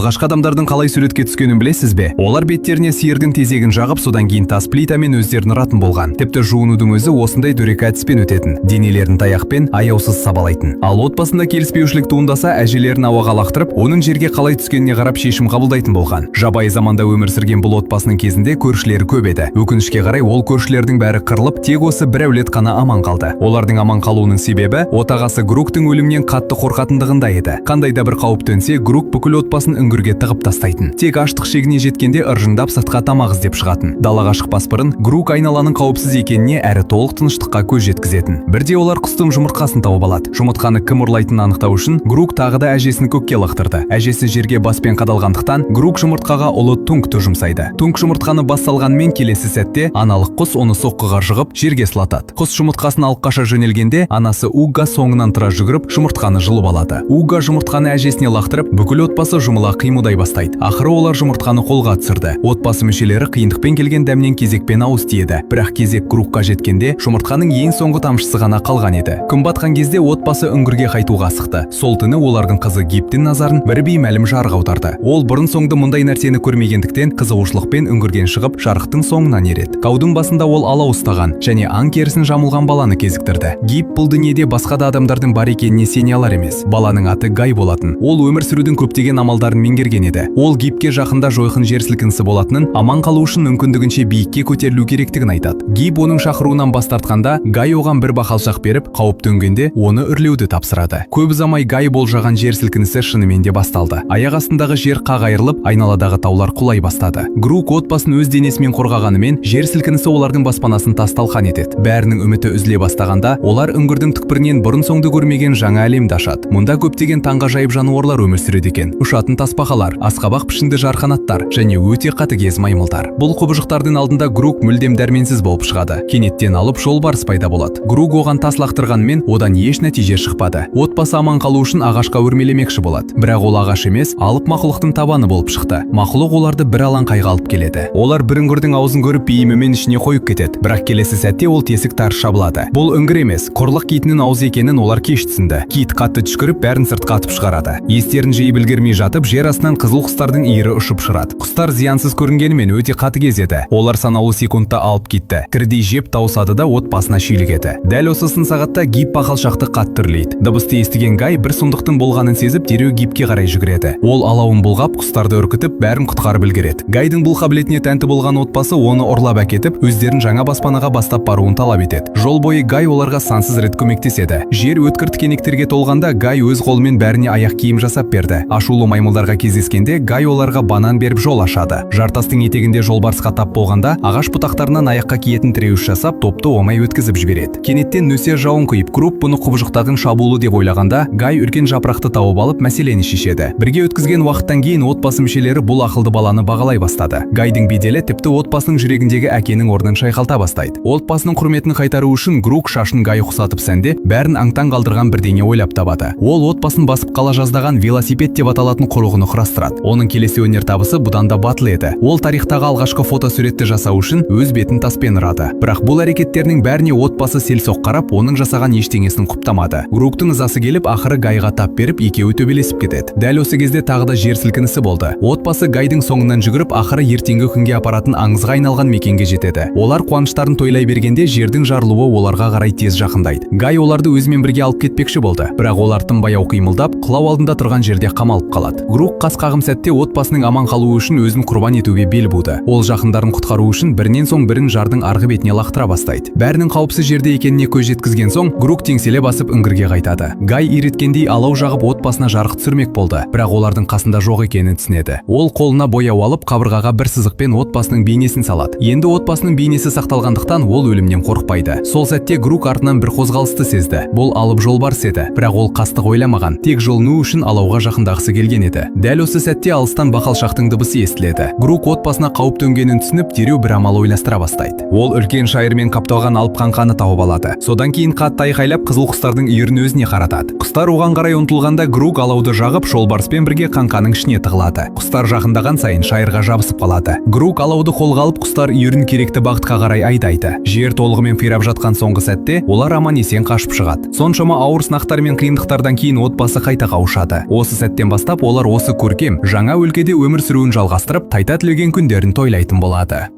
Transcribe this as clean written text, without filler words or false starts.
Алғашқы адамдардың қалай суретке түскенін білесіз бе? Олар беттеріне сиырдың тезегін жағып, содан кейін тас плитамен өздерін ұратын болған. Тіпті жуынудың өзі осындай дөрекі әдіспен өтетін. Денелерін таяқпен аяусыз сабалайтын. Ал отбасында келіспеушілік туындаса, әжелерін ауаға лақтырып, оның жерге қалай түскеніне қарап шешім қабылдайтын болған. Жабайы заманда өмір сүрген бұл отбасының кезінде көршілері көп еді. Өкінішке қарай, ол көршілердің бәрі қырылып, тек осы бір әулет қана аман қалды. Олардың аман қалуының себебі отағасы Груктың өлімнен қатты қорқатындығында еді. Қандай да бір қауіп төнсе, Грук бүкіл отбасын үңгірге тығып тастайтын. Тек аштық шегіне жеткенде ыржыңдап сыртқа тамақ іздеп шығатын. Далаға шықпас бұрын Грук айналаның қауіпсіз екеніне әрі толық тыныштыққа көз жеткізетін. Бірде олар құстың жұмыртқасын тауып алады. Жұмыртқаны кім ұрлайтынын анықтау үшін Грук тағы да әжесін көкке лақтырды. Әжесі жерге баспен қадалғандықтан, Грук жұмыртқаға ұлы Тунгты жұмсайды. Тунг жұмыртқаны бас салғанымен, келесі сәтте аналық құс оны соққыға жығып, жерге сұлатады. Құс жұмыртқасын алып қаша жөнелгенде, анасы Угга соңынан тұра жүгіріп, жұмыртқаны жұлып алады. Угга жұмыртқаны әжесіне лақтырып, бүкіл отбасы жұмыла қимылдай бастайды. Ақыры олар жұмыртқаны қолға түсірді. Отбасы мүшелері қиындықпен келген дәмнен кезекпен ауыз тиеді. Бірақ кезек Грукқа жеткенде, жұмыртқаның ең соңғы тамшысы ғана қалған еді. Күн батқан кезде отбасы үңгірге қайтуға асықты. Сол түні олардың қызы Гиптің назарын бір беймәлім жарық аударды. Ол бұрын соңды мұндай нәрсені көрмегендіктен, қызығушылықпен үңгірден шығып, жарықтың соңынан ереді. Таудың басында ол алау ұстаған және аң терісін жамылған баланы кезіктірді. Гип бұл дүниеде басқа да адамдардың бар екеніне сене алар емес. Баланың аты Гай болатын. Ол өмір сүрудің көптеген амалдарын меңгерген еді. Ол Гипке жақында жойқын жер сілкінісі болатынын, аман қалу үшін мүмкіндігінше биікке көтерілу керектігін айтады. Гип оның шақыруынан бас тартқанда, Гай оған бір бақалшақ беріп, қауіп төнгенде оны үрлеуді тапсырады. Көп ұзамай Гай болжаған жер сілкінісі шынымен де басталды. Аяқ астындағы жер қақ айырылып, айналадағы таулар құлай бастады. Грук отбасын өз денесімен қорғағанымен, жер сілкінісі олардың баспанасын тас талқан етеді. Бәрінің үміті үзіле бастағанда, олар үңгірдің түкпірінен бұрын соңды көрмеген жаңа әлемді ашады. Мұнда көптеген таңғажайып жануарлар өмір сүреді екен. Ұшатын тасбақалар, асқабақ пішінді жарқанаттар және өте қатыгез маймылдар. Бұл құбыжықтардың алдында Грук мүлдем дәрменсіз болып шығады. Кенеттен алып жолбарыс пайда болады. Грук оған тас лақтырғанымен, одан еш нәтиже шықпады. Отбасы аман қалу үшін ағашқа өрмелемекші болады. Бірақ ол ағаш емес, алып мақұлықтың табаны болып шықты. Мақұлық оларды бір алаңқайға алып келеді. Олар бір үңгірдің аузын көріп, бейімімен ішіне қойып кетеді. Бірақ келесі сәтте ол тесік тарс жабылады. Бұл үңгір емес, құрлық китінің аузы екенін олар кеш түсінді. Кит қатты түшкіріп, бәрін сыртқа атып шығарады. Естерін жиып үлгермей жатып, жер астынан қызыл құстардың иірі ұшып шығады. Құстар зиянсыз көрінгенімен, өте қатыгез еді. Олар санаулы секундта алып китті тірідей жеп тауысады да, отбасына шүйлігеді. Дәл осы сын сағатта Гип бақалшақты қатты үрлейді. Дыбысты естіген Гай бір сұмдықтың болғанын сезіп, дереу Гипке қарай жүгіреді. Ол алауын бұлғап, құстарды үркітіп, бәрін құтқарып үлгереді. Гайдың бұл қабілетіне тәнті болған отбасы оны ұрлап әкетіп, өздерін жаңа баспанаға бастап баруын талап етеді. Жол бойы Гай оларға сансыз рет көмектеседі. Жер өткір тікенектерге толғанда, Гай өз қолымен бәріне аяқ киім жасап берді. Ашулы маймылдарға кездескенде, Гай оларға банан беріп жол ашады. Жартастың етегінде жолбарысқа тап болғанда, ағаш бұтақтарынан аяққа киетін тіреуіш жасап, топты оңай өткізіп жібереді. Кенеттен нөсер жауын құйып, Крук бұны құбыжықтардың шабуылы деп ойлағанда, Гай үлкен жапырақты тауып алып, мәселені шешеді. Бірге өткізген уақыттан кейін отбасы мүшелері бұл ақылды баланы бағалай бастады. Гайдың беделі тіпті отбасының жүрегіндегі әкенің орнын шайқалта бастайды. Отбасының құрметін қайтару үшін Грук шашын Гай ұқсатып сәндеп, бәрін аң-таң қалдырған бірдеңе ойлап табады. Ол отбасын басып қала жаздаған велосипед деп аталатын құрылғыны құрастырады. Оның келесі өнертабысы бұдан да батыл еді. Ол тарихтағы алғашқы фотосуретті жасау үшін өз бетін таспен ұрады. Бірақ бұл әрекеттерінің бәріне отбасы селсоқ қарап, оның жасаған ештеңесін құптамады. Груктың ызасы келіп, ақыры Гайға тап беріп, екеуі төбелесіп кетеді. Дәл осы кезде тағы да жер сілкінісі болды. Отбасы Гайдың соңынан жүгіріп, ақыры ертеңгі күнге апаратын аңызға айналған мекенге жетеді. Олар қуаныштарын тойлай бергенде, жердің жарылуы оларға қарай тез жақындайды. Гай оларды өзімен бірге алып кетпекші болды, бірақ олар тым баяу қимылдап, құлау алдында тұрған жерде қамалып қалады. Грук қас қағым сәтте отбасының аман қалуы үшін өзін құрбан етуге бел буды. Ол жақындарын құтқару үшін бірінен соң бірін жардың арғы бетіне лақтыра бастайды. Бәрінің қауіпсіз жерде екеніне көз жеткізген соң, Грук теңселе басып үңгірге қайтады. Гай үйреткендей алау жағып, отбасына жарық түсірмек болды, бірақ олардың қасында жоқ екенін түсінеді. Ол қолына бояу алып, қабырғаға бір сызықпен отбасының бейнесін салады. Енді отбасының бейнесі сақталғандықтан, ол өлімнен қорықпайды. Сол сәтте Грук артынан бір қозғалысты сезді. Бұл алып жолбарыс еді, бірақ ол қастық ойламаған, тек жылыну үшін алауға жақындағысы келген еді. Дәл осы сәтте алыстан бақалшақтың дыбысы естіледі. Грук отбасына қауіп төнгенін түсініп, дереу бір амал ойластыра бастайды. Ол үлкен шайырмен қапталған алып қаңқаны тауып алады. Содан кейін қатты айқайлап, қызыл құстардың үйірін өзіне қаратады. Құстар оған қарай ұмтылғанда, Грук алауды жағып, жолбарыспен бірге қаңқаның ішіне тығылады. Құстар жақындаған сайын шайырға жабысып қалады. Грук алауды қолға алып, құстар үйірін керекті бағытқа қарай айдайды. Жер толығымен қирап жатқан соңғы сәтте олар аман есен қашып шығады. Соншама ауыр сынақтар мен қиындықтардан кейін отбасы қайта қауышады. Осы сәттен бастап олар осы Осы көркем жаңа өлкеде өмір сүруін жалғастырып, қайта түлеген күндерін тойлайтын болады.